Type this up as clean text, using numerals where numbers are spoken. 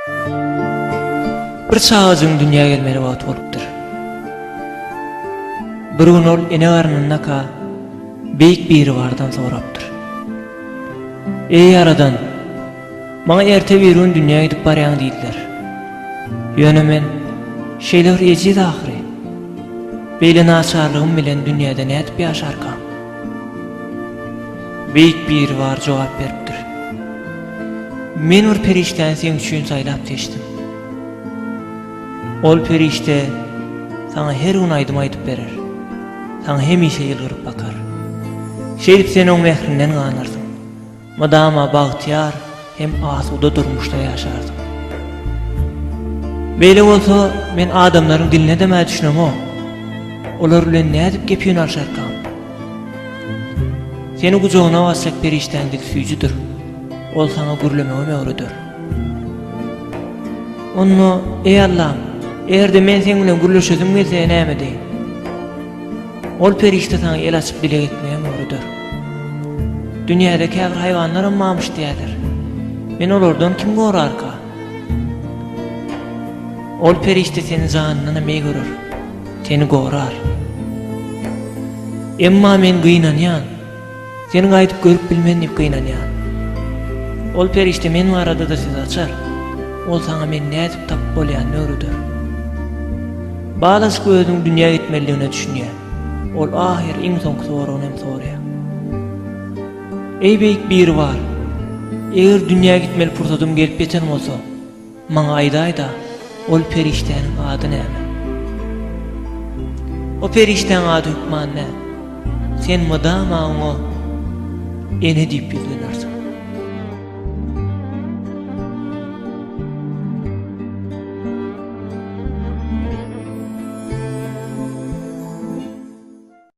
Bir çagajygyň dünýä gelmeli wagty bolupdyr. Bir gün ol ene garnyndaka Beýik Biribardan sorapdyr. Eý Ýaradan! Maňa erte-birigün dünýä gidip barýaň diýdiler. Ýöne men şeýle bir ejiz ahyry. Beýle naçarlygym bilen dünýäde nädip ýaşarkam? Beýik Biribar jogap beripdir. Men bir perişdäni seň üçin saýlap seçdim. Ol perişde saňa her gün aýdym aýdyp berer. Saňa hemişe ýylgyryp bakar. Şeýdip sen oň mährinden ganarsyň. Mydama bagtyýar hem asuda durmuşda ýaşarsyň. Beýle bolsa, men adamlaryň diline-de-mä düşünemok. Olar bilen nädip gep-üýn alşarkam? Seni gujagyna basjak perişdäň dili süýjüdir. Ol saňa gürlemegem öwreder. Onda, eý Allam, eger-de men seň bilen gürleşesim gelse näme edeýin? Ol perişde saňa el açyp dileg etmegem öwreder. Dünýäde käbir haýwanlaram barmyş diýýärler. Meni olardan kim gorarka? Ol perişde seni janyndanam eý görer. Seni gorar. Emma men gynanýan. Seni gaýdyp görüp bilmen diýip gynanýan. Ol perişde men barada-da söz açar. Ol saňa meni nädip tapyp bolýanyny öwreder. Balajyk özüniň dünýä gitmelidigine düşünýär. Ol ahyry iň soňky soragyny hem soraýar. Eý beýik Biribar! Eger dünýä gitmeli pursadym gelip ýeten bolsa, Maňa aýdaý-da, ol perişdäniň ady näme? O perişdäň ady hökman däl. Sen mydama oňa Ene diýip ýüzlenersiň.